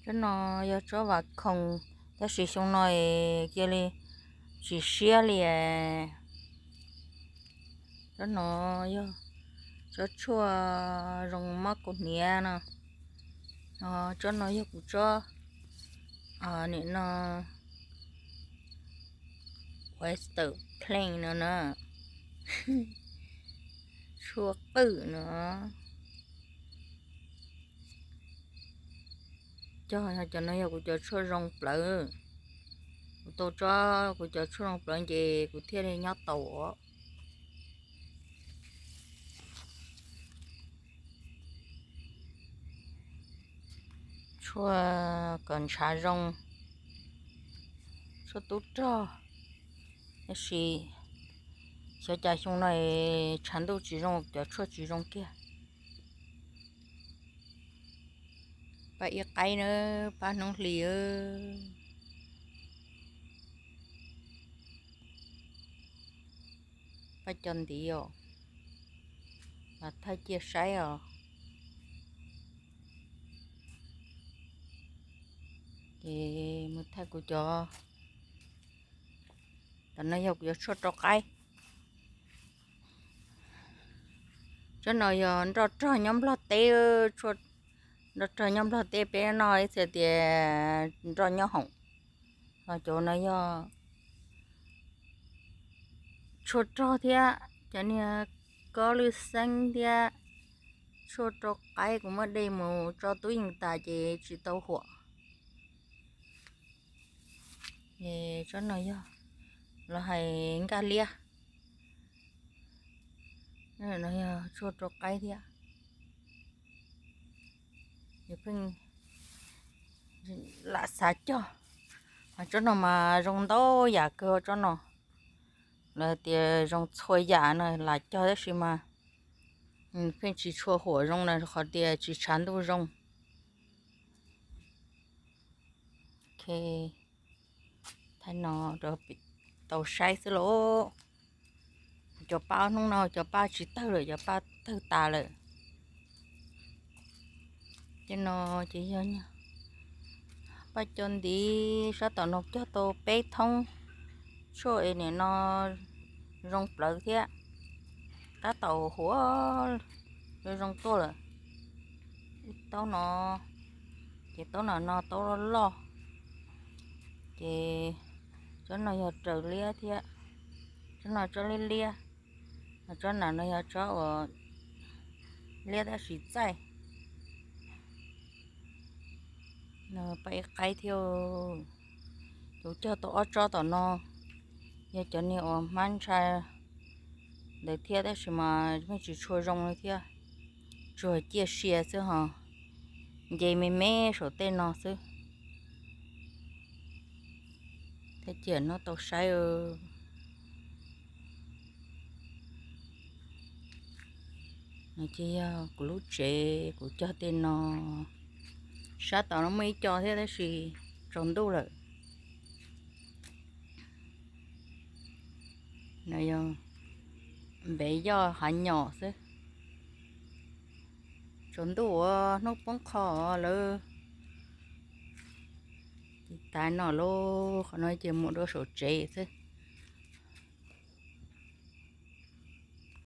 Tsob no yog tsob vas khoom, tab sis xyoo no es cia li tsis siab li. Tsob no yog tsob tshuaj zoo mob kaus hniav no. Tsob no yog kuv tsob, nim no oyster plain no na, tshuaj qwj no. Cov, cov no yog kuv cov tshuaj zoo plawv. Kuv tau tsob kuv cov tshuaj zoo plawv ces kuv thiaj li nyob tau os. Tshuaj kom ntshav zoo, tshuaj tub rog, tab sis xyov cas xyoo no tshav ntuj tsis zoo, cov tshuaj tsis zoo kiag. Paj ib qaib na, paj hnub hli. Paj co ntiv os, los thaij cia saib os. Ces mus thaij kuv cov, tam no yog kuv cov tshuaj rau qaib. Tsob no yog nroj rog nyob Nplog teb, nroj rog nyob Nplog teb peb noj ib txhia tias nroj nyob hoom. Ho cov no yog tshuaj rog thiab, cov niag kob lwj xeeb thiab. Tshuaj rau qaib kuv muab de mus tso tub yees tas ces tsis tau huam. Tsob no yog los hais nkaj liab, no yog tshuaj rau qaib thiab. Pheej lam xav cog, tsob no mas zoo ntau yam kawg tsob no. Lawv tias zoo txhua yam no lam cog tab sis mas pheej tsis tshua huam zoo na, qhov tias tsis tshav ntuj zoo. Thaij no rau tau saib xwb lauj. Cov paj hnub no cov paj tsis tawg lawm, cov paj tawg tas lawm. Tej no ces yog paj co ntiv, sab tom no cog tau peb thoob tshuaj es nim no zoo plawv thiab. Tab tom huam zoo zoo tuaj lawm. Ib taub no, ces taub no no taub loj loj. Ces tsob no yog raws liab thiab, tsob no tsob liab liab, tsob no no yog tsob uas liab tab sis txaij. Paj ib qaib thiab. Kuv cog tau ob tsob tom no, yog cov niag uas hmab ntshai ntawd thiab tab sis mas yeej tsis tshua zoo li thiab, tsuas ciaj sia xwb ho, nce me me saum tej no xwb. Thiab cia no tau saib. Ces yog kuv lub tsev kuv cog tej no, sab tom no muaj ib co thiab tab sis tsaus ntuj lawm. No yog npev yoj hav nyom xwb. Tsaus ntuj uas hnub poob qho lawm. Ces tas no lauj, qhov no ces mus rau saum tsev xwb.